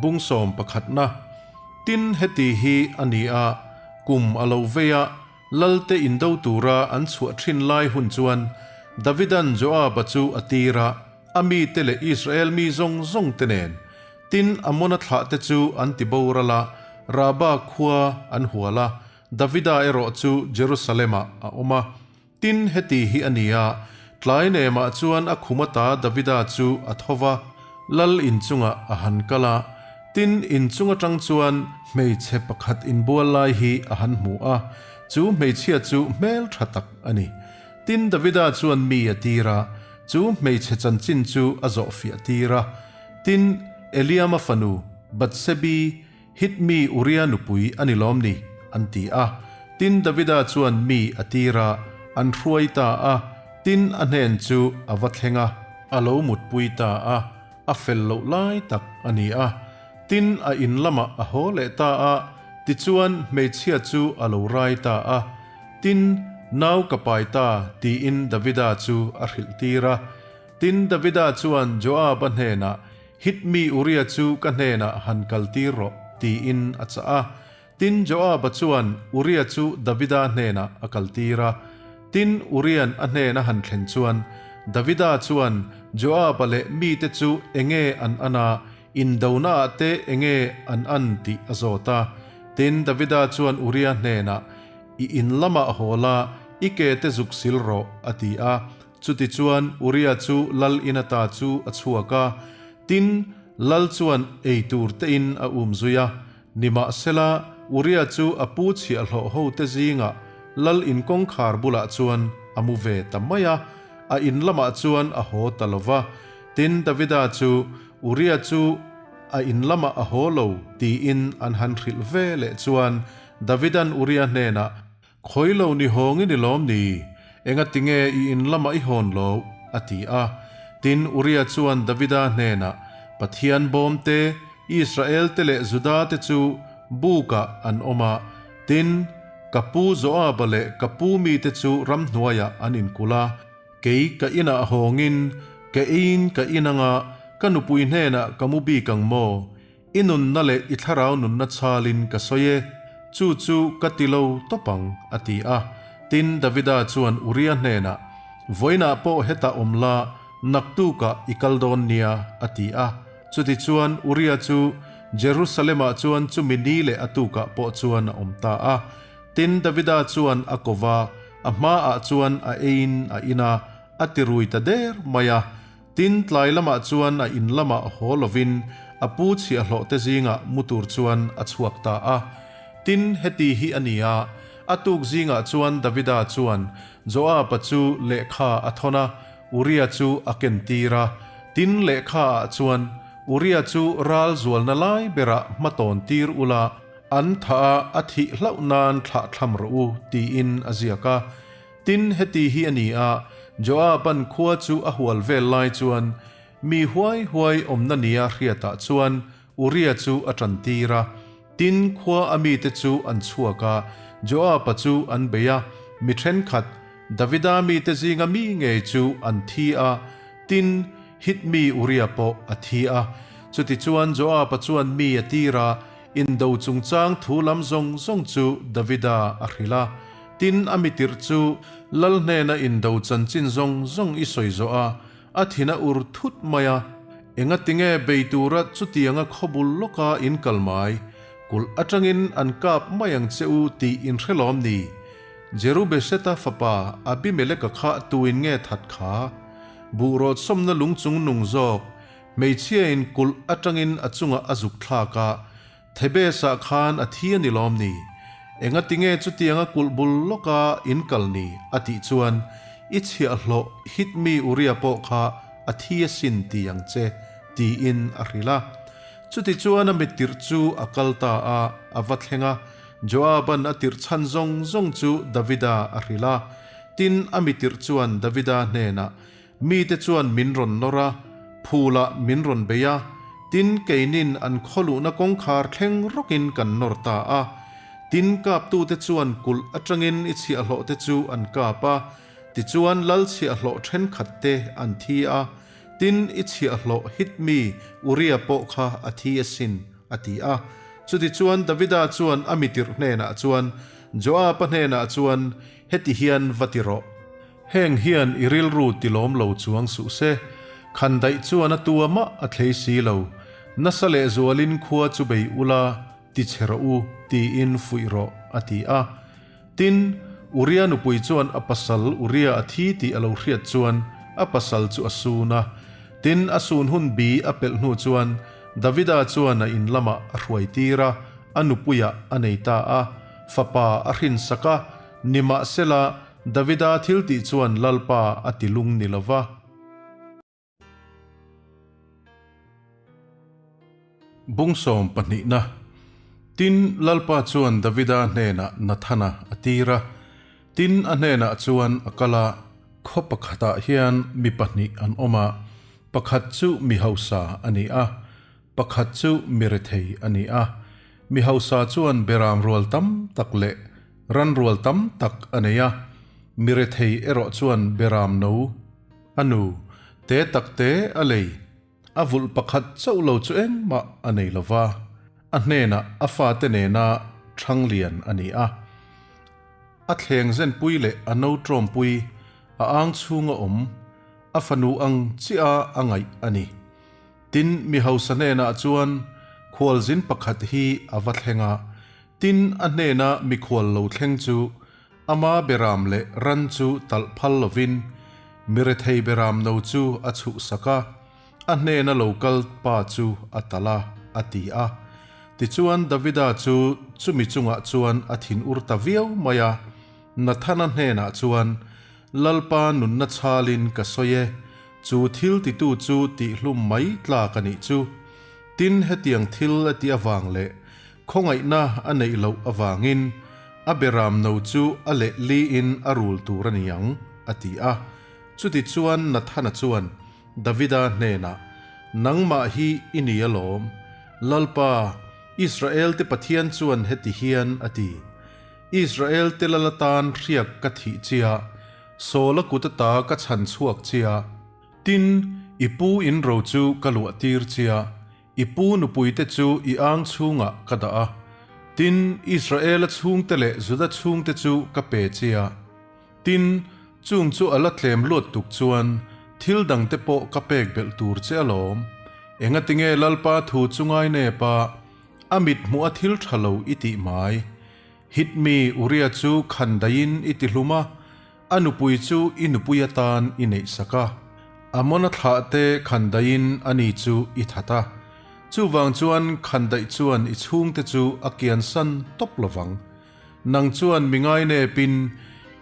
Bung 11na. Tin, heti hi a ni a, kum a lo vei a, Lalte indo tura an chhuah thin lai hun chuan Davidan Joaba chu a tir a, a mite leh Israel mi zawng zawng te nen. Tin, Amona thlahte chu an ti boral a, Raba khua an hual a, Davida erawh chu Jerusalem-ah a awm a. Tin, heti hi a ni a, tlai nemah chuan a khum ata Davida chu a tho va, lal inchungah a han kal a. Tin, inchung atang chuan hmeichhe pakhat inbual lai hi a han hmu a, chu hmeichhia chu hmel tha tak a ni. Tin, Davida chuan mi a tir a, chu hmeichhe chanchin chu a zawhfiah tir a. Tin, Eliama fanu Bathsebi Hit mi Uria nupui a ni lawm ni? an ti a. Tin, Davida chuan mi a tir a, an hruai ta a. Tin, a hnen chu a va thleng a, a lo mutpui ta a, a fel loh lai tak a ni a. Tin, a in lamah a haw leh ta a, tichuan hmeichhia chu a lo rai ta a. Tin, nau ka pai ta, tiin Davida chu a hrilh tir a. Tin, Davida chuan Joaba hnenah, Hit mi Uria chu ka hnenah han kaltir rawh, tiin a chah a. Tin, Joaba chuan Uria chu Davida hnenah a kaltir a. Tin, Uria'n a hnena han thlen chuan, Davida chuan Joaba leh mite chu enge an an a, indonaah te enge an an tih a zawt a. Tin, Davida chuan Uria hnenah, I in lamah haw la, i ke te zuk sil rawh, a ti a. Chutichuan, Uria chu lal in ata chu a chhuak a, tin, lal chuan ei tur tein a um zui a. Nimahsela, Uria chu a pu chhiahhlawh hote zingah lal in kawngkhar bulah chuan a mu ve ta mai a, a in lamah chuan a haw ta lo va. Tin, Davida chu, Uria chu a in lamah a haw lo, tiin an han hrilh ve leh chuan Davida'n Uria hnenah, Khawi lo ni hawng i ni lawm ni? Enga tinge i in lamah i hawn lo? a ti a. Tin, Uria chuan Davida hnenah, Pathian bawm te, Israel te leh Juda te chu bukah an awm a, tin, ka pu Joaba leh ka pu mite chu ramhnuaiah an inkulh a. Kei ka inah hawngin, ka eiin ka in anga, ka nupui hnenah ka mu bik ang maw? I nunna leh i thlarau nunna chhalin ka sawi e, chu chu ka ti lo tawp ang, a ti a. Tin, Davida chuan Uria hnenah, Vawiinah pawh hetah awm la, naktukah i kal dawn nia, a ti a. Chutichuan, Uria chu Jerusalem-ah chuan chumi ni leh a tukah pawh chuan a awm ta a. Tin, Davida chuan a ko va, a hmaah chuan a eiin a in a, a ti rui ta der mai a. Tin, tlai lamah chuan a in lamah haw lovin a pu chhiahhlawh te zingah mu tur chuan a chhuak ta a. Tin, heti hi a ni a, a tuk zingah chuan Davida chuan Joaba chu lehkha a thawn a, Uria chu a ken tir a. Tin, lehkha ah chuan, Uria chu ral zualna lai berah hmatawn tir ula, an tha a a thih hlauh nan thlah thlam rawh u, tiin a ziak a. Tin, heti hi a ni a, Joaban khua chu a hual vel lai chuan mi huai huai awmna nia hriatah chuan Uria chu a tan tir a. Tin, khua a mite chu an chhuak a, Joaba chu an bei a, mi thenkhat, Davida mite zinga mi ngei chu an thi a, tin, Hit mi Uria pawh a thi a. Chutichuan Joaba chuan mi a tir a, indo chungchang thu lam zawng zawng chu Davida a hrilh a. Tin, a mitirh chu Lal hnena indo chanchin zawng zawng i sawi zawh a, a thin a ur thut mai a. Enga tinge bei tura chutianga khawbul lawka in kal mai? Kulh atangin an kap mai ang che u tih in hre lawm ni? Jerubesheta fapa Abimeleka kha tuin nge that kha? Buhrawt sawmna lungchung nung zawk, hmeichhiain kulh atangin a chungah a zuk thlak a, Thebes-ah khan a thi a ni lawm ni? Enga tinge chutianga kulh bul lawka in kal ni? a tih chuan, I chhiahhlawh hit mi Uria pawh kha a thi a sin ti ang che, tiin a hrilh a. Chutichuan a mittirh chu a kal ta a, a va thleng a. Joab-a'n a tirh chhan zawng zawng chu Davida a hrilh a. Tin, a mitirh chuan Davida hnenah, Mite chuan min rawn nawr a, phulah min rawn bei a, tin keinin an khawluhna kawngkhar thleng rawkin kan nawr ta a. Tin kaptute chuan kulh atangin i chhiahhlawhte chu an kap a, tichuan lal chhiahhlawh thenkhatte an thi a. Tin, i chhiahhlawh Hit mi Uria pawh kha a thi asin, a ti a. Chutichuan Davida chuan a mitirh hnenah chuan, Joaba hnenah chuan, Heti hian va ti rawh. Heng hian i rilru ti lawm lo chuang suh se. Khandaih chuan a tua mah a thlei si lo. Nasa lehzualin khua chu bei ula, ti che rawh u, tiin fuih rawh, a ti a. Tin, Uria nupui chuan a pasal Uria a thi tih a lo hriat chuan a pasal chu a sun a. Tin, a sun hun bi a pelh hnu chuan Davida chuan a in lamah a hruai tir a, a nupuiah a nei ta a, fapa a hrinsak a, nimahsela Davida thiltih chuan Lalpa a ti lung ni lo va. Bungsawm pahnihna. Tin, Lalpa chuan Davida hnenah Nathana a tir a. Tin, a hnenah chuan a kal a, Khaw pakhatah hian mi pahnih an awm a, pakhat chu mi hausa a ni a, pakhat chu mi rethei a ni a. Mi hausa chuan beram rual tam tak leh ran rual tam tak a nei a, mi rethei erawh chuan beram no A nu, te tak te a lei, a vulh pakhat chauh lo chu engmah a nei lo va, a hnenah a fate nena ṭhang lian a ni a. A thleng zenpui leh a no ṭawmpui a ang chhunga awm, a fanu ang chiah a ngaih a ni. Tin, mi hausa hnenah chuan khualzin pakhat hi a va thleng a, tin a hnena mikhual lo thleng chu Ama beram leh ran chu talh phal lovin mi rethei beram no chu a chhuhsak a, a hnena lo kal pa chu a talh a, a ti a. Tichuan Davida chu chumi chungah chuan a thin ur ta viau mai a, Nathana hnenah chuan, Lalpa nunna chhalin ka sawi e, chu thil titu chu tihhlum mai tlak a nih chu. Tin, hetiang thil a tih avang leh Khawngaihna a neih loh avangin a beram no chu a leh liin a rul tur a ni ang, a ti a. Chutichuan Nathana chuan Davida hnenah, Nangmah hi i ni alawm, Lalpa, Israelte Pathian chuan heti hian a ti, Israelte lal atan hriak ka thih chia, Saula kut ata ka chhan chhuak chia, tin, i pu in ro chu ka luah tir chia, I pu nupuite chu i ang chhungah ka dah a, tin, Israela chhungte leh Juda chhungte chu ka pe che a. Tin, chung chu a la tlem luat tuk chuan thil dangte pawh ka pek belh tur che alawm. Engatinge Lalpa thu chu ngai nep a, a mit hmuh a thil tha lo i tih mai? Hit mi Uria chu khan daihin i ti hlum a, A nupui chu i nupui atan i neihsak a, Amona thlah te khandaihin ani chu i that a. Chuvang chuan khandaih chuan i chhungte chu a kiansan tawp lovang. Nang chuan mi ngainepin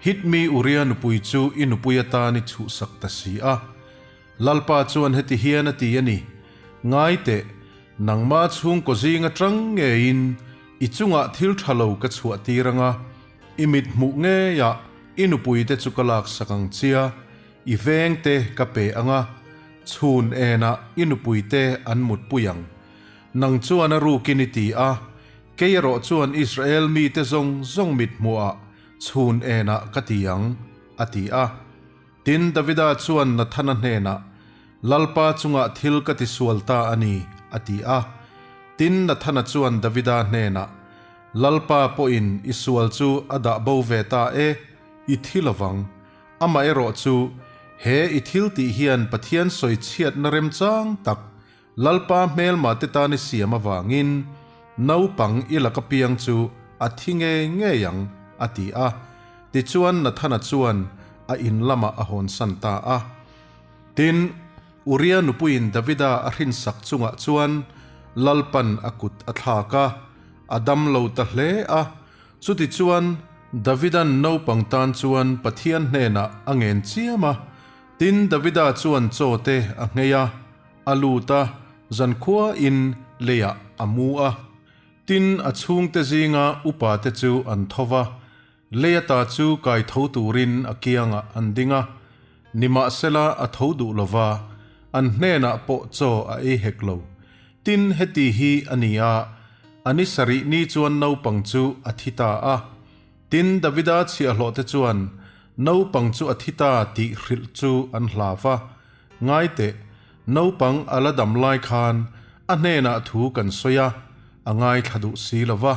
Hitmi Uria nupui chu i nupui atan i chhuhsak ta si a. Lalpa chuan heti hian a ti a ni, Ngai teh, nangma chhungkaw zing atang ngeiin i chungah thil tha lo ka chhuah tir ang a, I mit hmuh ngeiah i nupuite chu ka laksak ang chia, i vengte ka pe ang a, chhun enah i nupuite an mutpui ang. Nang chuan a rukin i ti a, kei erawh chuan Israel mite zawng zawng mit hmuhah chhun enah ka ti ang, a ti a. Tin, Davida chuan Nathana hnenah, Lalpa chungah thil ka tisual ta a ni, a ti a. Tin, Nathana chuan Davida hnenah, Lalpa pawhin i sual chu a dah bo ve ta e, i thi lovang. Amaherawh chu, he i thil tih hian Pathian sawi chhiatna remchang tak Lalpa hmelma te tan i siam avangin naupang i laka piang chu a thi ngei ngei ang, a ti a. Tichuan Nathana chuan a in lamah a hawnsan ta a. Tin, Uria nupuiin Davida a hrinsak chungah chuan Lalpan a kut a thlak a, a dam lo ta hle a. Chutichuan, Davidan naupang tan chuan Pathian hnenah a ngen chiam a. Tin, Davida chuan chaw te a nghei a, a lut a, zankhuain leiah a mu a. Tin, a chhungte zinga upate chu an tho va, Lei ata chu kai tho turin a kiangah an ding a, nimahsela a tho duh lo va, an hnenah pawh chaw a ei hek lo. Tin, heti hi a ni a, a ni sarih ni chuan naupang chu a thi ta a. Tin, Davida chhiahhlawhte chuan naupang chu a thi ta tih hrilh chu an hlau va, Ngai teh! Naupang a la dam lai khan a hnenah thu kan sawi a, a ngaithla duh si lo va.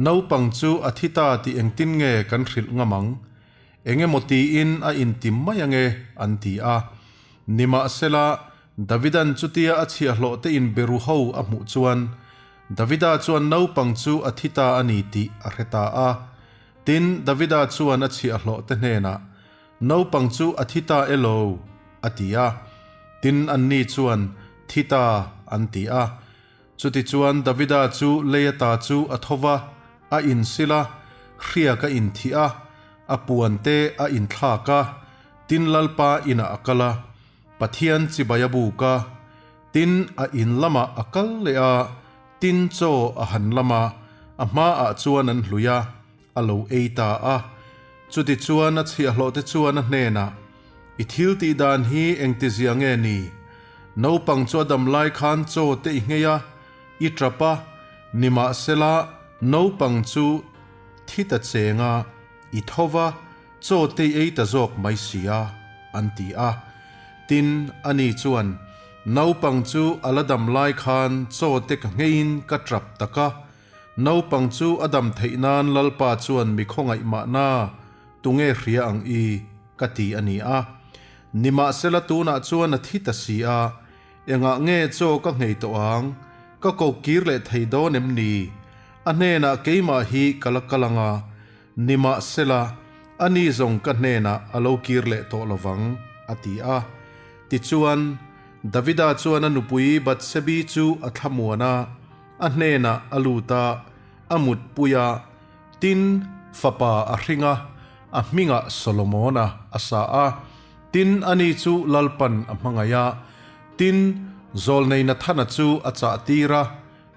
Naupang chu a thi ta tih engtin nge kan hrilh ngam ang? Eng emaw tiin a inti mai ange, an ti a. Nimahsela, Davidan chutia a chhiahhlawh te in beru ho a hmuh chuan, Davida chuan naupang chu a thi ta a ni tih a hre ta a. Tin, Davida chuan a chhiahhlawh te hnenah, Naupang chu a thi ta elo? a ti a. Tin, anni chuan, Thi ta, an ti a. Chutichuan Davida chu lei ata chu a tho va, a insil a, hriak a inthih a, a puan te a inthlak a, tin Lalpa inah a kal a, Pathian chibai a buk a, tin a in lamah a kal leh a, tin chaw a han lam a, a hmaah chuan an hlui a, a lo ei ta a. Chutichuan a chhiahhlawhte chuan a hnenah, I thil tih dan hi engtizia nge ni? Naupang chu a dam lai khan chaw te i nghei a, i tap a, nimahsela naupang chu thi ta cheng a, i tho va, chaw te i ei ta zawk mai si a, an ti a. Tin, ani chuan, Naupang chu a la dam lai khan chaw te ka ngheiin ka tap tak a, Naupang chu a dam theih nan Lalpa chuan mi khawngaih mahna tunge hria ang i? ka ti a ni a. Nimahsela tunah chuan a thi ta si a, engah nge chaw ka nghei tawh ang? Ka ko kir leh thei dawn em ni? A hnenah keimah hi ka la kal ang a, nimahsela ani zawng ka hnenah a lo kir leh tawh lo vang, a ti a. Tichuan, Davida chuan a nupui Bathsebi chu a thlamuan a. A hnenah a lut a, a mutpui a, tin, fapa a hring a, a hmingah Solomona a sa a. Tin, ani chu Lalpan a hmangaih a, tin, Zawlnei Nathana chu a chah tir a,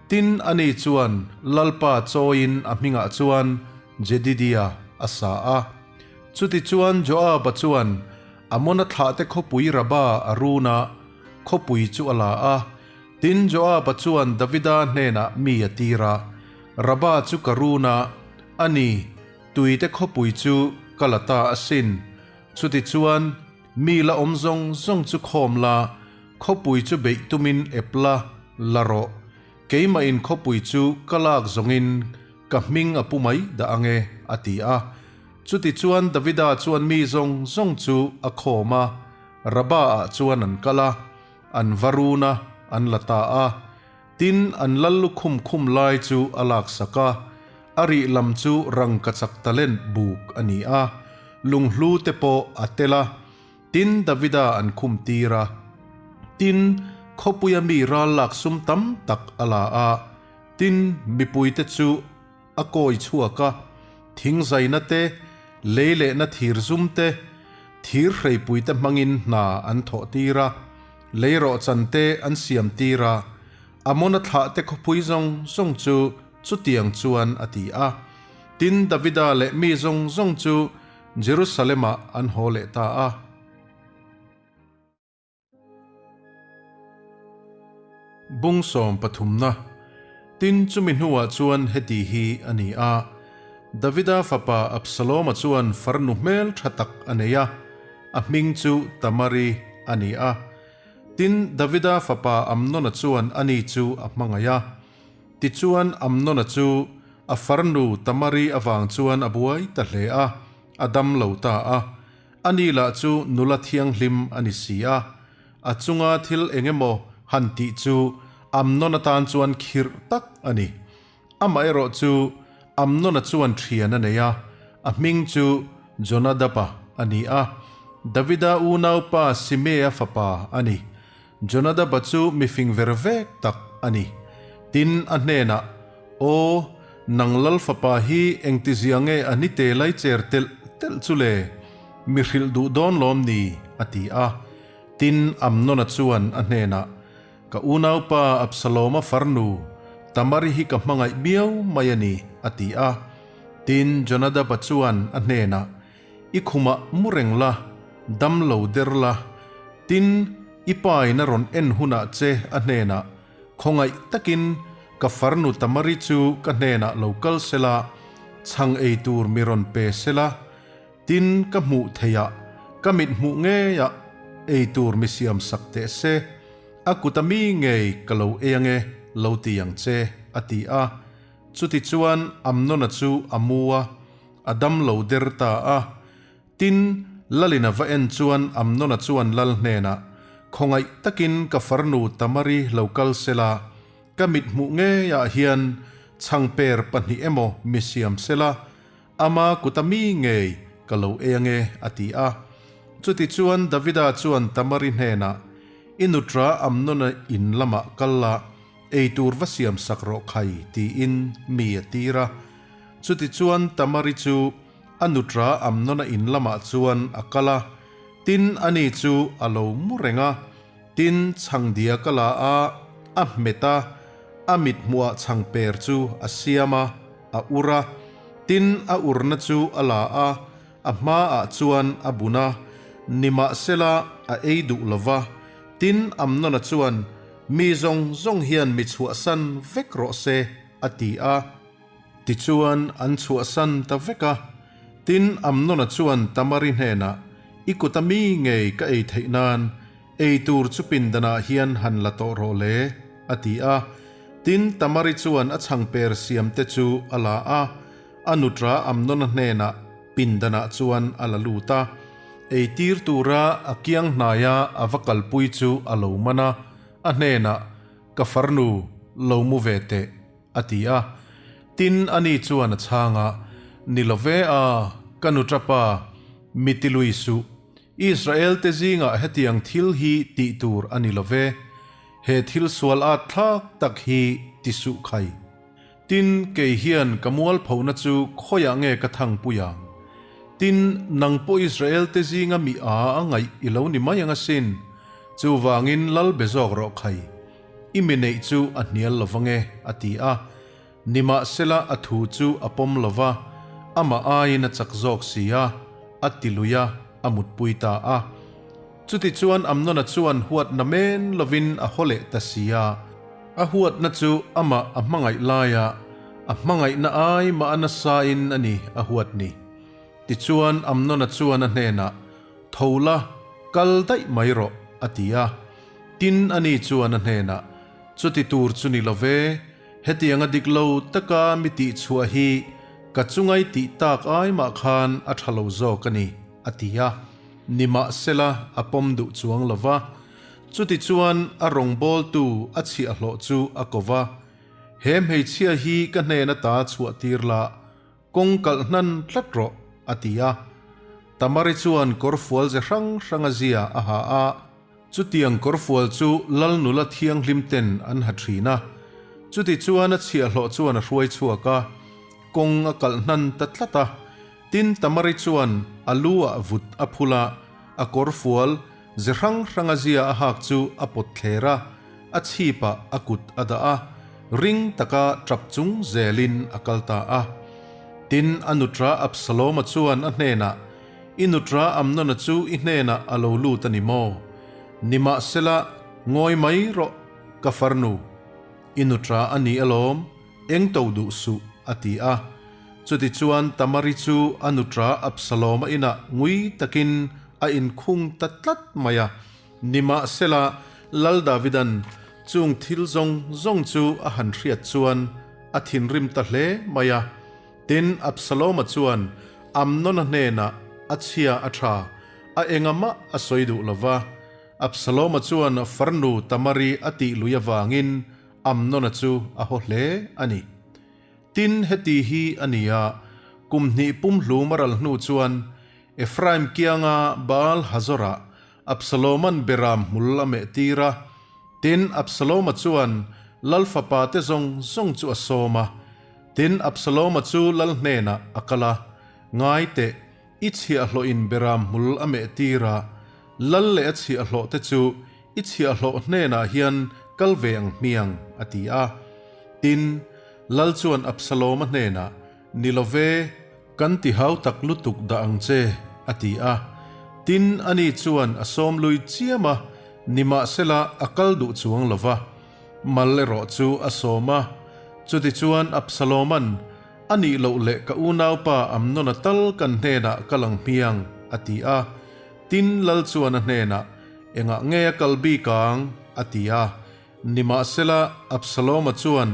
tin, ani chuan Lalpa chawiin a hmingah chuan Jedidia a sa a. Chutichuan Joaba chuan Amona thlahte khawpui Raba a run a, khawpui chu a la a. Tin, Joaba chuan Davida hnenah mi a tir a, Raba chu ka run a, a ni, tuite khawpui chu ka la ta asin. Chutichuan, mi la awm zawng zawng chu khawm la, khawpui chu beih tumin ep la, la rawh. Keimahin khawpui chu ka lak zawngin ka hming a pu mai dah ang e, a ti a. Chutichuan Davida chuan mi zawng zawng chu a khawm a, Raba-ah chuan an kal a. An va run a, an la ta a. Tin, an lal lukhum khum lai chu a laksak a, a rih lam chu rangkachak talent buk a ni a, lunghlu te pawh a tel a. Tin, Davida an khum tir a. Tin, khawpuia mi ral lak sum tam tak a la a. Tin, mipuite chu a kawi chhuak a, thingzaina te, lei lehna thir zum te, thir hreipui te hmangin hna an thawh tir a, lei rawhchan te an siam tir a, Amona thlah te khawpui zawng zawng chu chutiang chuan a ti a. Tin, Davida leh mi zawng zawng chu Jerusalem-ah an haw leh ta a. Bung sawm pathumna, Tin, chumi hnuah chuan heti hi a ni a, Davida fapa Absaloma chuan farnu hmel tha tak a nei a, a hming chu Tamari a ni a. Tin, Davida fapa Amnona chuan ani chu a hmangaih a. Tichuan, Amnona chu a farnu Tamari avang chuan a buai ta hle a, a dam lo ta a. Ani lah chu nula thianghlim a ni si a, a chunga thil eng emaw han tih chu Amnona tan chuan khirh tak a ni. Amaherawh chu Amnona chuan thian a nei a, a hming chu Jonadaba a ni a, Davida unaupa Simea fapa a ni. Jonadaba chu mi fing ver vek tak a ni. Tin, a hnenah, Aw, nang lal fapa hi engtizia nge a ni te lai cher telh telh chu le? Mi hrilh duh dawn lawm ni? a ti a. Tin, Amnona chuan a hnenah, Ka unaupa Absaloma farnu, Tamari hi ka hmangaih miau mai a ni, a ti a. Tin, Jonadaba chuan a hnenah, I khumah mu reng la, dam lo der la. Tin, i pa in a rawn en hunah che a hnenah, Khawngaih takin ka farnu Tamari chu ka hnenah lo kal sela, chhang ei tur mi rawn pe sela. Tin, ka hmuh theihah, ka mit hmuh ngeiah ei tur mi siam sak teh se. A kuta mi ngei ka lo ei ange, lo ti ang che, a ti a. Chutichuan Amnona chu a mu a, a dam lo der ta a. Tin, Lalin a va en chuan Amnona chuan Lal hnenah, Khawngaih takin ka farnu Tamari lo kal sela, ka mithmuh ngeiah hian chhangper pahnih emaw mi siam sela, ama kuta mi ngei ka lo ei ange, a ti a. Chutichuan Davida chuan Tamari hnenah, I nutra Amnona in lamah kal la, ei tur va siam sak rawh khai, tiin mi a tir a. Chutichuan Tamari chu A nutra Amnona in lamah chuan a kal a, tin ani chu a lo mu reng a. Tin chhangdia ka la a, a hmet a, a mit hmuhah chhangper chu a siam a, a ur a. Tin a urna chu a la a, a hmaah chuan a bun a, nimahsela a ei duh lo va. Tin Amnona chuan, Mi zawng zawng hian mi chhuahsan vek rawh se, a ti a. Tichuan, an chhuahsan ta vek a. Tin, Amnona chuan Tamari hnenah, I kuta mi ngei ka ei theih nan, ei tur chu pindanah hian han la tawh rawh le, a ti a. Tin, Tamari chuan a chhangper siamte chu a la a, a nutra Amnona hnenah pindanah chuan a la lut a. Ei tir tura a kiang hnaia a va kalpui chu a lo man a, a hnenah, Ka farnu, lo mu ve teh. A ti a. Tin, ani chuan a chhang a, Ni lo ve a, ka nu tapa, mi ti lui suh. Israel te zingah hetiang thil hi tih tur a ni lo ve. He thil sual at thlak tak hi ti suh khai. Tin, kei hian ka mualphona chu khawiah nge ka thangpui ang? Tin, nang pawh Israel te zinga mi a a ngaih i lo ni mai ang asin. Chuvangin lal be zawk rawh khai. I mi neih chu a hnial lo vang e, a ti a. Nimahsela a thu chu a pawm lo va, amah aiin a chak zawk si a, a ti lui a, a mutpui ta a. Chutichuan Amnona chuan huatna men lovin a haw leh ta si a. A huatna chu amah a hmangaih laia a hmangaihna ai mah a nasain a ni a huat ni. Tichuan Amnona chuan a hnenah, Tho la, kal daih mai rawh, a ti a. Tin, ani chuan a hnenah, Chuti tur chu ni lo ve, hetianga dik lo taka mi tihchhuah hi ka chungai tih tak ai mah khan a tha lo zawk a ni, a ti a. Nimahsela a pawm duh chuang lo va. Chutichuan a rawngbawltu a chhiahhlawh chu a ko va, He hmeichhia hi ka hnen ata chhuah tir la, Kawng kalh hnan tlat rawh, a ti a. Tamari chuan kawrfual ze hrang hrang a zia a ha a. Chutiang kawrfual chu lal nula thianghlim ten an ha thin a. Chuti chuan a chhiahhlawh chuan a hruai chhuak a, kawng a kalh hnan ta tlat a. Tin, Tamari chuan a lu ah vut a phul a, a kawrfual ze hrang hrang a zia a hak chu a pawt thler a, a chhipah a kut a dah a, ring taka tap chung zelin a kal ta a. Tin, a nutra Absaloma chuan a hnenah, I nutra Amnona chu i hnenah a lo lut a ni maw? Nimahsela, ngawi mai rawh, ka farnu. I nutra a ni alawm, eng to duh suh, a ti a. Chutichuan Tamari chu a nutra Absaloma inah ngui takin a inkhung ta tlat mai a. Nimahsela, Lal Davidan chung thil zawng zawng chu a han hriat chuan a thinrim ta hle mai a. Tin, Absaloma chuan Amnona hnenah a chhia a tha, a enga mah a sawi duh lo va. Absaloma chuan farnu Tamari a tih lui avangin Amnona chu a haw hle a ni. Tin, heti hi a ni a, kum hnih pumhlum a ral hnu chuan Ephraim kianga Baal Hazorah Absaloma'n Beram hmul a meh tir a. Tin, Absaloma chuan lal fapa te zawng zawng chu a sawm a. Tin, Absaloma chu lal hnenah a kal a, Ngai teh, i chhiahhlawhin Beram hmul a meh tir a, lal leh a chhiahhlawh te chu i chhiahhlawh hnenah hian kal ve ang hmiang, a ti a. Tin, lal chuan Absaloma hnenah, Ni lo ve, Kan ti hau tak lutuk dah ang che, a ti a. Tin, ani chuan a sawm lui chiam a, nimahsela a kal duh chuang lo va. Mal erawh chu a sawm a. Chutichuan Absaloma'n, A nih loh leh ka unaupa Amnona tal kan hnenah kal ang hmiang, a ti a. Tin, lal chuan a hnenah, Engah nge a kal bik ang? a ti a. Nimahsela, Absaloma chuan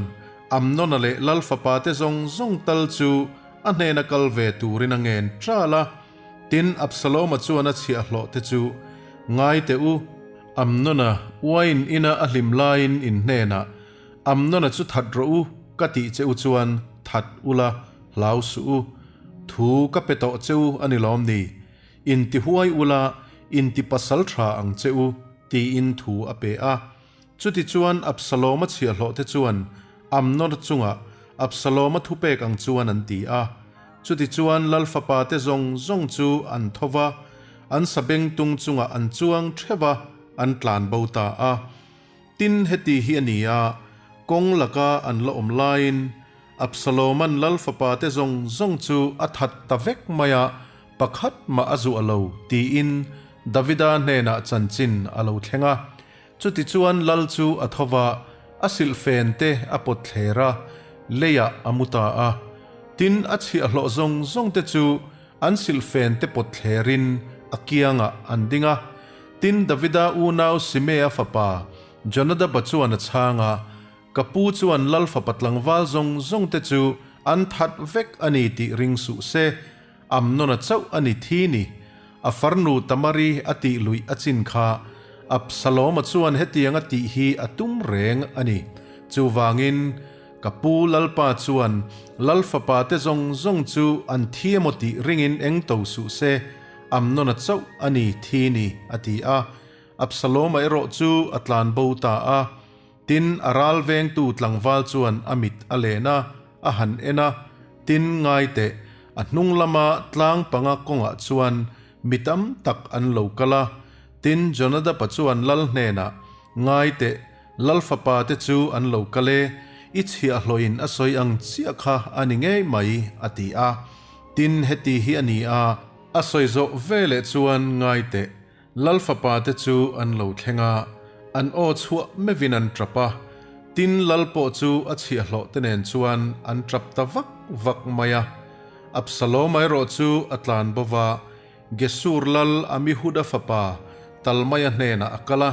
Amnona leh lal fapate zawng zawng tal chu a hnena kal ve turin a ngen ṭal a. Tin, Absaloma chuan a chhiahhlawhte chu, Ngai teh u, Amnona uain ina a hlim laiin in hnenah, Amnona chu that rawh u, ka tih che u chuan that ula, hlau suh u. Thu ka pe tawh che u a ni lawm ni? Intihuai ula, intipasal tha ang che u, tiin thu a pe a. Chutichuan Absaloma chhiahhlawhte chuan Amnona chungah Absaloma thupek ang chuan an ti a. Chutichuan lal fapate zawng zawng chu an tho va, an sabengtung chungah an chuang theuh va, an tlan bo ta a. Tin, heti hi a ni a, kawng laka an la awm laiin Absaloma'n lal fapate zawng zawng chu a that ta vek mai a, pakhat mah a zuah lo, tiin Davida hnenah chanchin a lo thleng a. Chutichuan lal chu a tho va, a silhfen te a pawt thler a, leiah a mu ta a. Tin, a chhiahhlawh zawng zawng te chu an silhfen te pawt thlerin a kiangah an ding a. Tin, Davida unau Simea fapa Jonadaba chuan a chhang a, Ka pu chuan lal fapa tlangval zawng zawng te chu an that vek a ni tih ring suh se, Amnona chauh a ni thi ni. A farnu Tamari a tih luih a chin kha Absaloma chuan hetiang a tih hi a tum reng a ni. Chuvangin, ka pu Lalpa chuan Lal fapa te zawng zawng chu an thi emaw tih ringin eng to suh se, Amnona chauh a ni thi ni, a ti a. Absaloma erawh chu a tlan bo ta a. Tin, a ral vengtu tlangval chuan a mit a len a, a han en a, tin, ngai teh, a hnung lama tlang panga kawngah chuan mi tam tak an lo kal a. Tin, Jonadaba chuan lal hnenah, Ngai teh, lal fapa te chu an lo kal e, i chhiahhlawhin a sawi ang chiah kha a ni ngei mai, a ti a. Tin, heti hi a ni a, a sawi zawh veleh chuan, Ngai teh, Lal fapa te chu an lo thleng a, an aw chhuah meuhin an tap a, tin lal pawh chu a chhiahhlawh te nen chuan an tap ta vak vak mai a. Absaloma erawh chu a tlan bo va, Gesur lal Amihuda fapa Talmaia hnenah a kal a,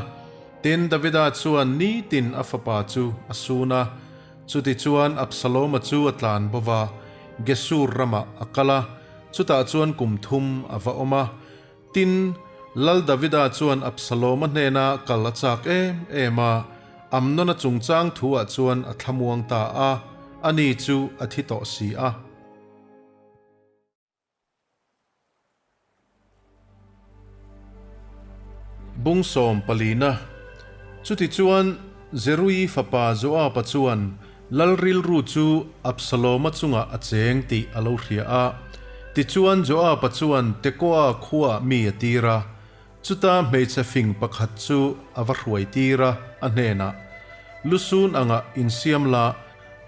tin Davida chuan nitin a fapa chu a sun a. Chutichuan Absaloma chu a tlan bo va, Gesur ramah a kal a, chutah chuan kum thum a va awm a. Tin, Lal Davida chuan Absaloma hnena kal a chak em em a, Amnona chungchang thuah chuan a thlamuang ta a, ani chu a thi tawh si a. Bung sawm palina. Chutichuan, Zeruii fapa Joaba chuan Lal rilru chu Absaloma chungah a cheng tih a lo hria a. Tichuan Joaba chuan Tekoa khuaah mi a tir a, chuta hmeichhe fing pakhat chu a va hruai tir a, a hnenah, Lusun angah insiam la,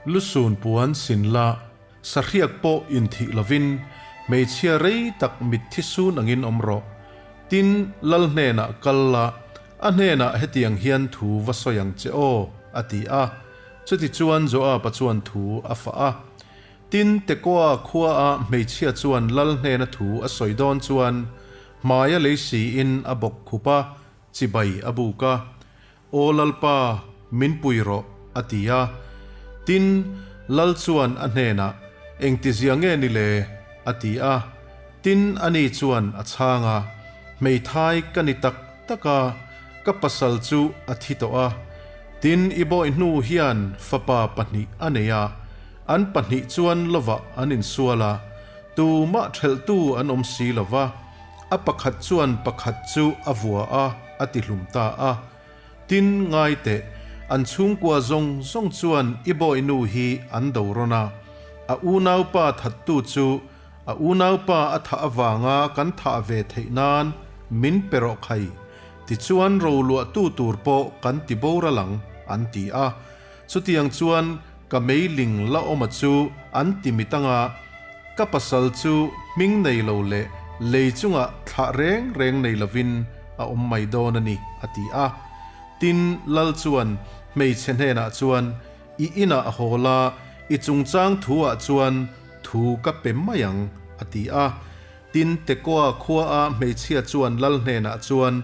lusun puan sin la, sahriak pawh inthih lovin hmeichhia rei tak mitthi sun angin awm rawh. Tin, lal hnenah kal la, a hnenah hetiang hian thu va sawi ang che aw, a ti a. Chutichuan Joaba chuan thu a fah a. Tin, Tekoa khuaa hmeichhia chuan lal hnena thu a sawi dawn chuan hmaia lei siin a bawk khup a, chibai a buk a. Aw Lalpa, min pui rawh, a ti a. Tin, lal chuan a hnenah, Engtizia nge ni le? a ti a. Tin, ani chuan a chhang a, Hmeithai ka ni tak tak a, ka pasal chu a thi tawh a. Tin, i bawih hnu hian fapa pahnih a nei a, an pahnih chuan lovah an insual a, tumah ṭhelhtu an awm si lo va, a pakhat chuan pakhat chu a vua a, a ti hlum ta a. Tin, ngai teh, an chhungkua zawng zawng chuan i bawih nu hi an do rawn a, a unaupa thattu chu A unaupa a thah avanga kan thah ve theih nan min pe rawh khai, tichuan roluahtu tur pawh kan ti boral ang, an ti a. Chutiang chuan ka meiling la awma chu an ti mit anga, ka pasal chu hming nei lo leh lei chungah thlah reng reng nei lovin a awm mai dawn a ni, a ti a. Tin, Lal chuan hmeichhe hnenah chuan, I inah haw la, i chungchang thu-ah chuan thu ka pe mai ang, a ti a. Tin, Tekoa khuaa hmeichhia chuan lal hnenah chuan,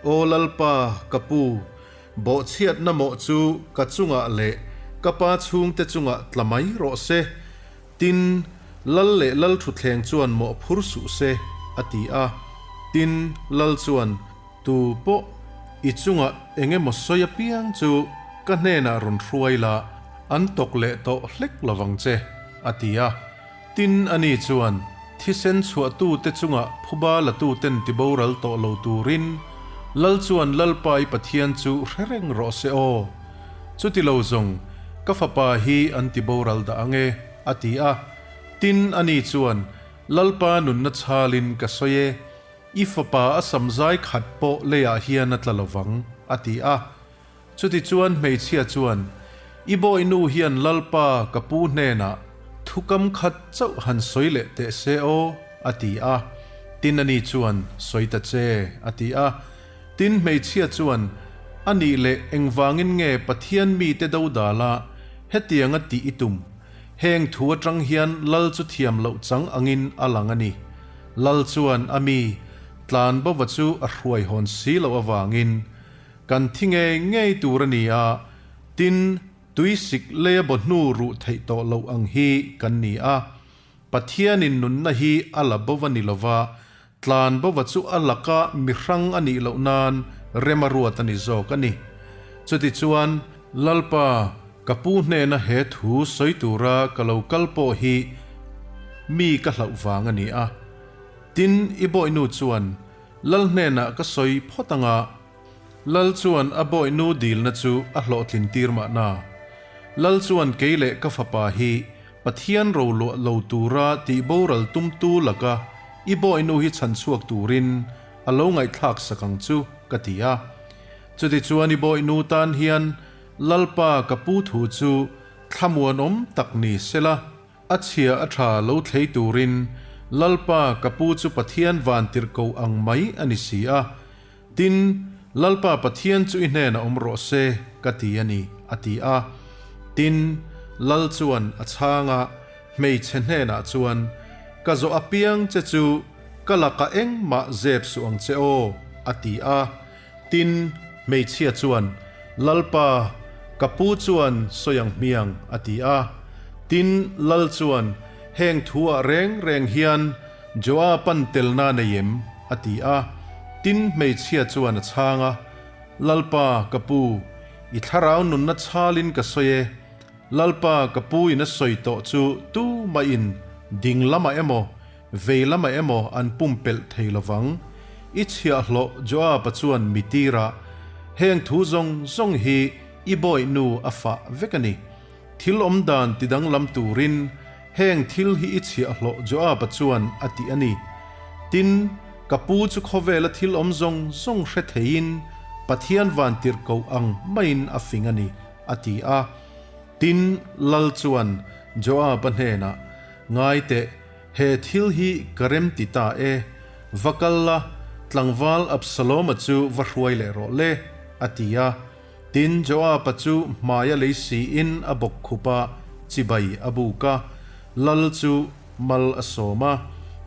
Aw Lalpa, ka pu, Bawhchhiatna mawh chu ka chungah leh ka pa chhungte chungah tla mai rawh se. Tin, lal leh lal thutthleng chuan mawh phur suh se, a ti a. Tin, lal chuan, Tu pawh i chungah eng emaw sawi apiang chu ka hnenah rawn hruai la, an tawk leh tawh hlek lovang che, a ti a. Tin, ani chuan, Thisen chhuahtute chungah phuba latuten tiboral tawh lo turin Lal chuan Lalpa i Pathian chu hre reng rawh se aw. Chuti lo zawng, ka fapa hi an tiboral dah ang e, a ti a. Tin, ani chuan, Lalpa nunna chhalin ka sawi e, i fapa a samzai khat pawh leiah hian a tla lo vang, a ti a. Chutichuan hmeichhia chuan, I bawihnu hian Lalpa ka pu hnenah thukam khat chauh han sawi leh teh se aw, a ti a. Tin ani chuan, Sawi ta che, a ti a. Tin hmeichhia chuan, A nih leh engvangin nge Pathian mite dodala hetianga tih i tum? Heng thu atang hian Lal chu thiam loh chang angin a lang a ni. Lal chuan a mi tlanbova chu a hruai hawn si loh avangin, Kan thi ngei ngei tur a ni a, tin, tuisik leia baw hnu ruh theih tawh loh ang hi kan ni a. Pathianin nunna hi a la bo va ni lova, tlan bova chu a laka mi hrang a nih loh nan rem a ruat a ni zawk a ni. Chutichuan, Lalpa, ka pu hnena he thu sawi tura ka lo kal pawh hi mi ka hlauh vang a ni a. Tin, i bawihnu chuan Lal hnenah ka sawi phawt ang a, Lal chuan a bawihnu dilna chu a hlawhtlin tir mahna. Lal chuan kei leh ka fapa hi Pathian roluah lo tura tih boral tumtu laka i bawihnu hi chhanchhuak turin a lo ngaihthlak sak ang chu ka ti a. Chutichuan i bawihnu tan hian Lalpa ka pu thu chu thlamuanawm tak ni sela, A chhia a tha lo thlei turin Lalpa ka pu chu Pathian van tirh ko ang mai a ni si a. Tin, Lalpa Pathian chu i hnenah awm rawh se, ka ti a ni, a ti a. Tin, Lal chuan a chhang a, hmeichhe hnenah chuan, Ka zawh apiang che chu ka lakah engmah zep suh ang che aw, a ti a. Tin, hmeichhia chuan, Lalpa, ka pu chuan sawi ang hmiang, a ti a. Tin, Lal chuan, Heng thu-ah reng reng hian Joab-a'n telna nei em? a ti a. Tin, hmeichhia chuan a chhang a, Lalpa, ka pu, i thlarau nunna chhalin ka sawi e. Lalpa, ka pu in a sawi tawh chu tu mahin ding lamah emaw, Vei lamah emaw an pumpelh thei lo vang. I chhiahhlawh Joab-a chuan mi tirah, Heng thu zawng zawng hi i bawihnu a fah vek a ni. Thil awm dan ti danglam turin heng thil hi i chhiahhlawh Joab-a chuan a ti a ni. Tin, ka pu chu khawvela thil awm zawng zawng hre theiin Pathian vantirh koh ang maiin a fing a ni, a ti a. Tin, Lal chuan Joab-a hnenah, Ngai teh, he thil hi ka rem ti ta e, va kal la, tlangval Absalom-a chu va hruai leh rawh le, a ti a. Tin, Joab-a chu hmaia lei siin a bawk khup a, chibai a buk a, lal chu mal a sawm a.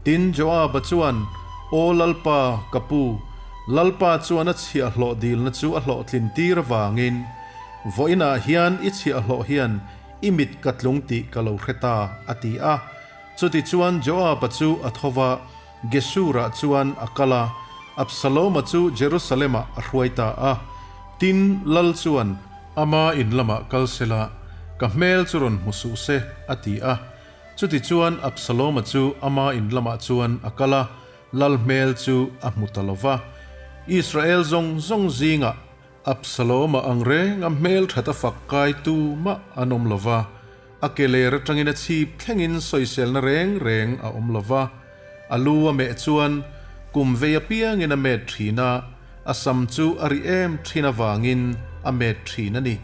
Tin, Joab-a chuan, Aw Lalpa, ka pu, Lalpa chuan a chhiahhlawh dilna chu a hlawhtlin tir avangin, vawiinah hian i chhiahhlawh hian I mit ka tlung tih ka lo hre ta, a ti a. Chutichuan Joab-a chu a tho va, Geshur-ah chuan a kal a, Absalom-a chu Jerusalem-ah a hruai ta a. Tin, lal chuan, Ama in lamah kal sela, ka hmel chu rawn hmu suh se, a ti a. Chutichuan Absalom-a chu ama in lamah chuan a kal a, lal hmel chu a hmu ta lo va. Israel zawng zawng zingah Absalom-a ang reng a hmel that a fak kai tu mah an awm lo va, a ke ler atangin a chhip thlengin sawiselna reng reng a awm lo va. A lu a meh chuan kum vei apiangin a met thin a, a sam chu a ri em thin avangin a met thin a ni.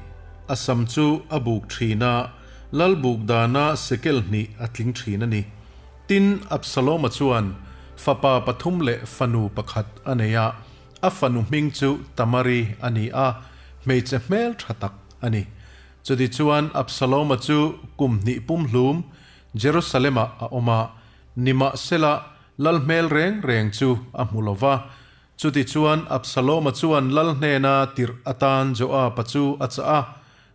A sam chu a buk thin a, lal buk dana sekel hnih a tling thin a ni. Tin, Absalom-a chuan fapa pathum leh fanu pakhat a nei a. A fanu hming chu Tamari a ni a, hmeichhe hmel tha tak a ni. Chutichuan Absalom-a chu kum hnih pumhlum Jerusalem-ah a awm a, nimahsela lal hmel reng reng chu a hmu lo va. Chutichuan, Absaloma chuan lal hnena tirh atan Joaba chu a chah a,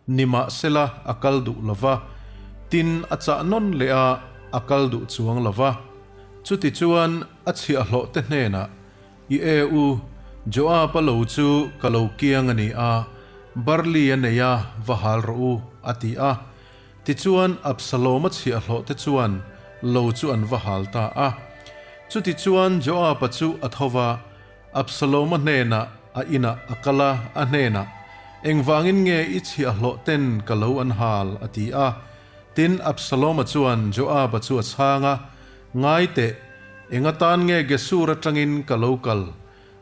nimahsela a kal duh lo va. Tin, a chah nawn leh a, a kal duh chuang lo va. Chutichuan, a chhiahhlawhte hnenah, I e u, Joaba lo chu ka lo kiang a ni a, barli a nei a, va hal rawh u, a ti a. Tichuan, Absaloma chhiahhlawhte chuan lo chu an va hal ta a. Chutichuan, Joaba chu a tho va, Absaloma hnenah a inah a kal a, a hnenah, Engvangin nge i chhiahhlawhten ka lo an hal? a ti a. Tin, Absaloma chuan Joaba chu a chhang a, Ngai teh, eng atan nge Gesur atangin ka lo kal?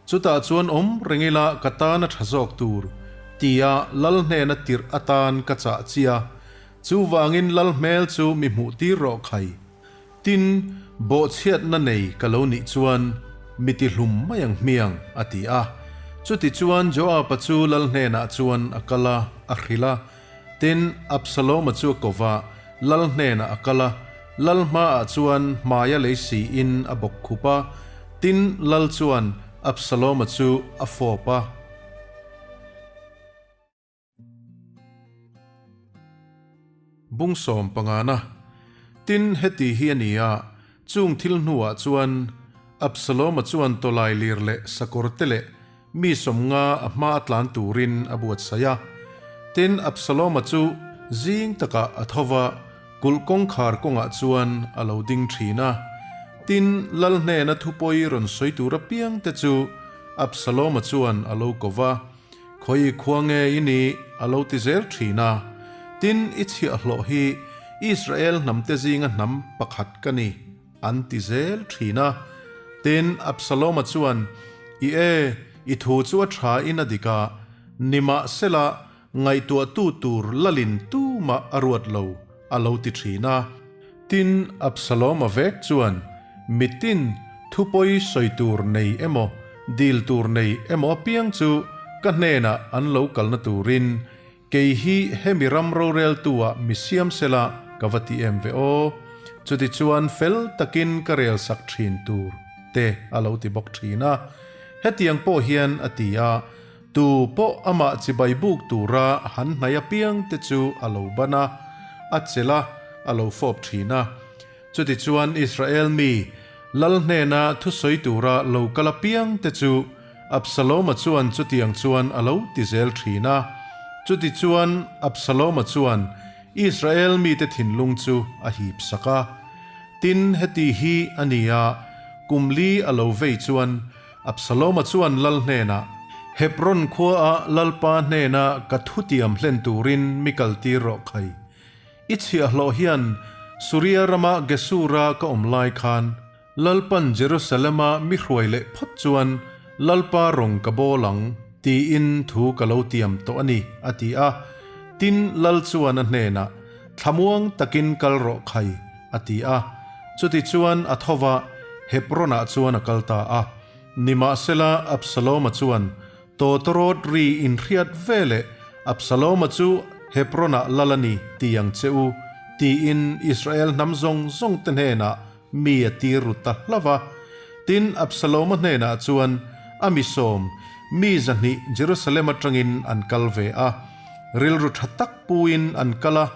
Chutah chuan awm reng ila ka tan a tha zawk tur, tia lal hnena tirh atan ka chah chi a. Chuvangin lal hmel chu mi hmuh tir rawh khai. Tin, bawhchhiatna nei ka lo nih chuan mi ti hlum mai ang hmiang, a ti a. Chutichuan Joaba chu lal hnenah chuan a kal a, a hrilh a. Tin, Absaloma chu a ko va, lal hnenah a kal a, lal hmaah chuan hmaia lei siin a bawk khup a, tin, lal chuan Absaloma chu a fawp a. Bung sawm pangana, Tin, heti hi a ni a, chung thil hnuah chuan Absaloma chuan tawlai lir leh sakawr te leh Mi 50 a hma a tlan turin a buatsaih a. Tin, Absaloma chu zing takah a tho va, kulh kawngkhar kawngah chuan a lo ding thin a. Tin, lal hnena thupawi rawn sawi tur apiangte chu Absaloma chuan a lo ko va, Khawi khua nge i nih? a lo ti zel thin a. Tin, i chhiahhlawh hi Israel hnamte zinga hnam pakhat ka ni. An ti zel thin a. Tin, Absaloma chuan, I e, i thu chu a tha in a dik a, nimahsela ngaihtuahtu tur lalin tumah a ruat lo, a lo ti thin a. Tin, Absaloma vek chuan, Mitin, thupawi sawi tur nei emaw, dil tur nei emaw apiang chu ka hnenah an lo kalna turin Kei hi hemi ram roreltu-ah mi siam sela ka va ti em ve aw. Chutichuan fel takin ka rel sak thin tur te a lo ti bawk thin a. Hetiang pawh hian a ti a, tu pawh amah chibai buk tura han hnai apiang te chu a lo ban a, a chelh a, a lo fawp thin a. Chutichuan Israel mi, lal hnena thusawi tura lo kal apiang te chu Absaloma chuan chutiang chuan a lo ti zel thin a. Chutichuan Absaloma chuan Israel mite thinlung chu a hip sak a. Tin, heti hi a ni a, kum li a lo vei chuan Absaloma chuan lal hnenah, Hebron khuaah Lalpa hnena ka thutiam hlen turin mi kaltir rawh khai. I chhiahhlawh hian Suria rama Gesura ka awm lai khan Lalpan Jerusalema mi hruai leh phawt chuan Lalpa rawng ka bawl ang, tiin thu ka lo tiam tawh a ni, a ti a. Tin, Lal chuan a hnenah, Thlamuang takin kal rawh khai, a ti a. Chutichuan a tho va, Hebron-ah chuan a kal ta a. Nimahsela, Absaloma chuan Tawtawrawt ri inhriat ve leh Absaloma chu Hebron-ah lal a ni ti ang che u, tiin Israel hnam zawng zawngte hnenah mi a tir ru ta hlauh a. Tin, Absaloma hnenah chuan a mi sawm, mi 200 Jerusalem atangin an kal ve a. Rilru tha tak puin an kal a,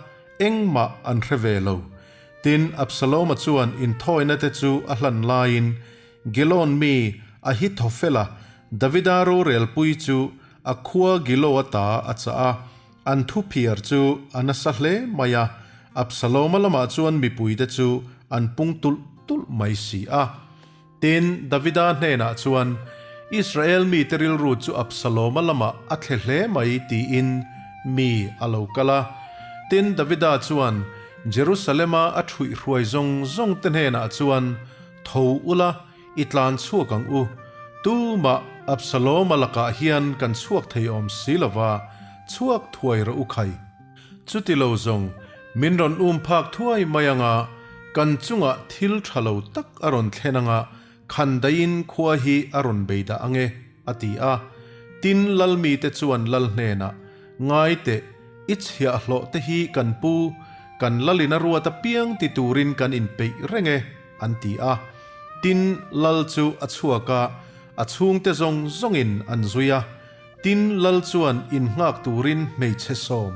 engmah an hre ve lo. Tin, Absaloma chuan inthawina te chu a hlan laiin Gilon mi Ahithophela Davida rorelpui chu a khua Gilo ata a chah a, an thu phiar chu a nasa hle mai a, Absaloma lamah chuan mipuite chu an pung tulh tulh mai si a. Tin, Davida hnenah chuan, Israel mite rilru chu Absaloma lamah a thle hle mai tiin mi a lo kal a. Tin, Davida chuan Jerusalema a ṭhuihhruai zawng zawngte hnenah chuan, Tho ula, i tlan chhuak ang u. Tumah Absaloma lakah hian kan chhuak thei awm si lo va, chhuak thuai rawh u khai. Chuti lo zawng, min rawn um phak thuai mai anga, kan chungah thil tha lo tak a rawn thlen anga, khan daihin khua hi a rawn bei dah ange, a ti a. Tin, lalmite chuan lal hnenah, Ngai teh, i chhiahhlawh te hi kan pu, kan lalin a ruat apiang ti turin kan inpeih reng e, an ti a. Tin, lal chu a chhuak a. a chhungte zawng zawngin an zui a. Tin, lal chuan innghak turin hmeichhe sawm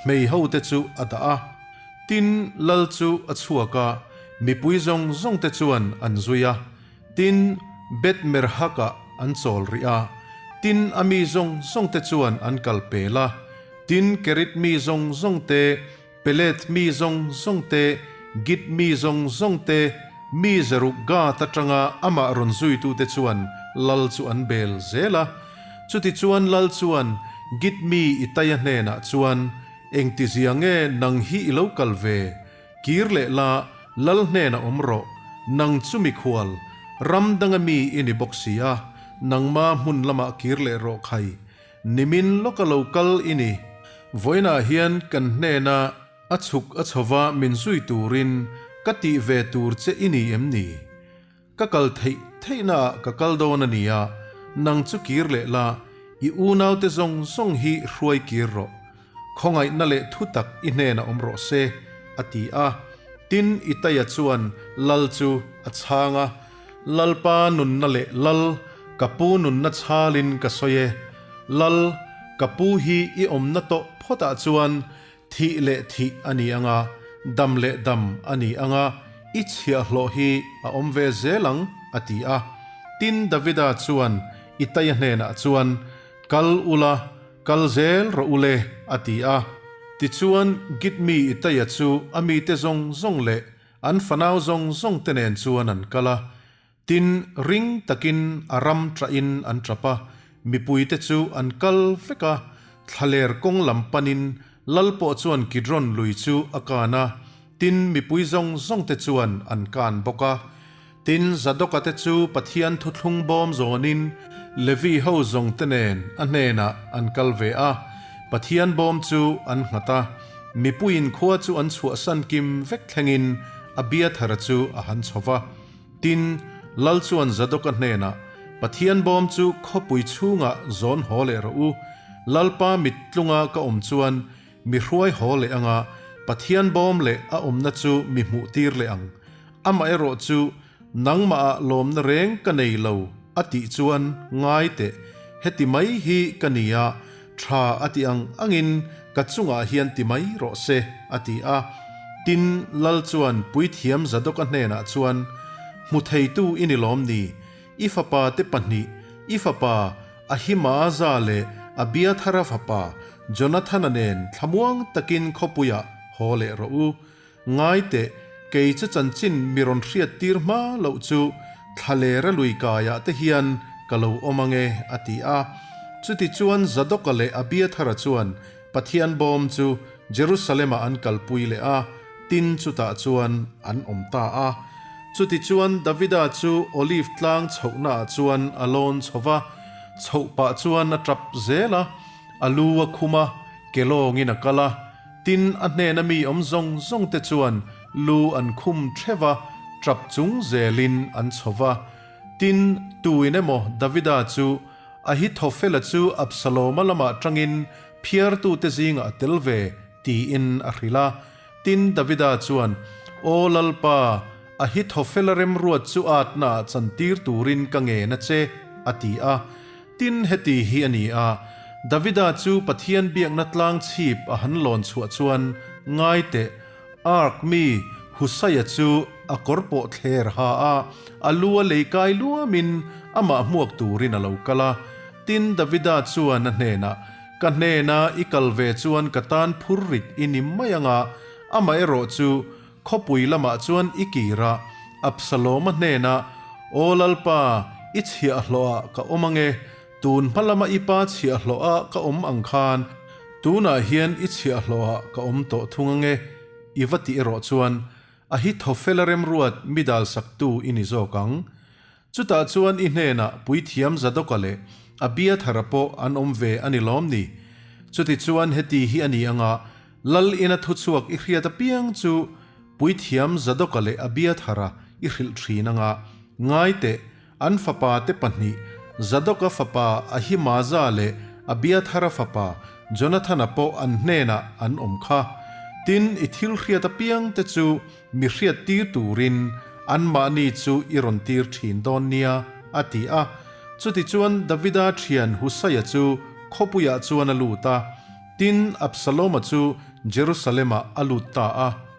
hmei hote chu a dah a. Tin, lal chu a chhuak a, mipui zawng zawngte chuan an zui a. Tin, Beth-merhak-ah an chawl rih a. Tin, a mi zawng zawngte chuan an kal pel a. Tin, Kerit mi zawng zawngte, Peleth mi zawng zawngte, Git mi zawng zawngte, mi Zeruk Gath atanga amah rawn zuitute chuan lal chu an bel zel a. Chutichuan lal chuan Git mi Itaia hnenah chuan, Engtizia nge nang hi i lo kal ve? Kir leh la, lal hnenah awm rawh. Nang chu mikhual, ram danga mi i ni bawk si a, nangma hmun lamah kir leh rawh khai. Nimin lawka lo kal i ni. Vawiinah hian kan hnena a chhuk a chhova min zui turin ka tih ve tur che i ni em ni? Ka kal theih theihnaah ka kal dawn a nia, nang chu kir leh la, i unaute zawng zawng hi hruai kir rawh. Khawngaihna leh thutak i hnenah awm rawh se, a ti a. Tin, Itaia chuan lal chu a chhang a, Lalpa nunna leh lal, ka pu nunna chhalin ka sawi e. Lal, ka pu hi i awmna tawh phawtah chuan thih leh thih a ni ang a, dam leh dam a ni ang a, i chhiahhlawh hi a awm ve zel ang, a ti a. Tin, Davida chuan Itaia hnenah chuan, Kal ula, Kal zel rawh u le, a ti a. Tichuan, Git mi Itaia chu a mite zawng zawng leh an fanau zawng zawngte nen chuan an kal a. Tin, ring takin a ram ṭahin an ṭap a, mipuite chu an kal vek a. Thlaler kawng lam panin lal pawh chuan Kidron lui chu a kan a, tin, mipui zawng zawngte chuan an kan bawk a. Tin, Zadoka te chu Pathian thuthlung bawm zawnin Levi ho zawng te nen a hnenah an kal ve a, Pathian bawm chu an nghat a. Mipuiin khua chu an chhuahsan kim vek thlengin Abiathara chu a han chho va. Tin, Lal chuan Zadoka hnenah, Pathian bawm chu khawpui chhungah zawn haw leh rawh u. Lalpa mit tlunga ka awm chuan mi hruai haw leh anga Pathian bawm leh a awmna chu mi hmuh tir leh ang. Amaherawh chu nangmahah lawmna reng ka nei lo a tih chuan ngai teh, heti mai hi ka nia, tha a ti ang angin ka chungah hian ti mai rawh se, a ti a. Tin, Lal chuan Puithiam Zadoka hnenah chuan, Hmu theitu i ni lawm ni? I fapa te pahnih, i fapa Ahimaaza leh Abiathara fapa Jonathana nen thlamuang takin khawpuiah haw leh rawh u. Ngai teh, kei chu chanchin mi rawn hriat tir hma loh chu thlalera lui kaiah te hian ka lo awm ange, a ti a. Chutichuan Zadoka leh Abiathara chuan Pathian bawm chu Jerusalem-ah an kalpui leh a, tin chutah chuan an awm ta a. Chutichuan Davida chu Olive tlang chhohnaah chuan a lawn chho va, chhoh pah chuan a tap zel a, a lu a khum a, ke lawngin a kal a. Tin, a hnena mi awm zawng zawngte chuan lu an khum theuh a, tap chung zelin an chho va. Tin, tuin emaw Davida chu Ahithofela chu Absaloma lamah tangin phiartute zingah a tel ve, tiin a hrilh a. Tin, Davida chuan, Aw Lalpa, Ahithofela remruat chu atnaah chantir turin ka ngen a che, a ti a. Tin, heti hi a ni a, Davida chu Pathian biakna tlang chhip a han lawn chhuah chuan, Ngai teh, Ark mi Husaia chu a kawr pawh thler ha a, a lu a lei kai luamin amah hmuak turin a lo kal a. Tin, Davida chuan a hnenah, Ka hnena i kal ve chuan ka tan phur rit i ni mai ang a, amaherawh chu khawpui lamah chuan i kir a, Absaloma hnenah, Aw Lalpa, i chhiahhlawhah ka awm ang e, Tun hma lama i pa chhiahhlawha ka awm ang khan tunah hian i chhiahhlawha ka awm tawh thung ange, i va tih erawh chuan a hi thawfela remruat mi dalsaktu i ni zawk ang. Chutah chuan i hnenah Puithiam Zadoka leh Abiathara pawh an awm ve a ni lawm ni? Chutichuan heti hi a ni anga Lal ina thuchhuak i hriat apiang chu Puithiam Zadoka leh Abiathara i hrilh thin anga ngai teh. An fapa te pahnih, Zadoka fapa Ahimaza leh Abiathara fapa Jonathana pawh an hnenah an awm kha. Tin, i thil hriat apiang te chu mi hriat tir turin anmahni chu i rawn tir thin dawn nia, a ti a. Chutichuan Davida ṭhian Husaia chu khawpuiah chuan a lut a, tin, Absaloma chu Jerusalem-ah a lut ta a.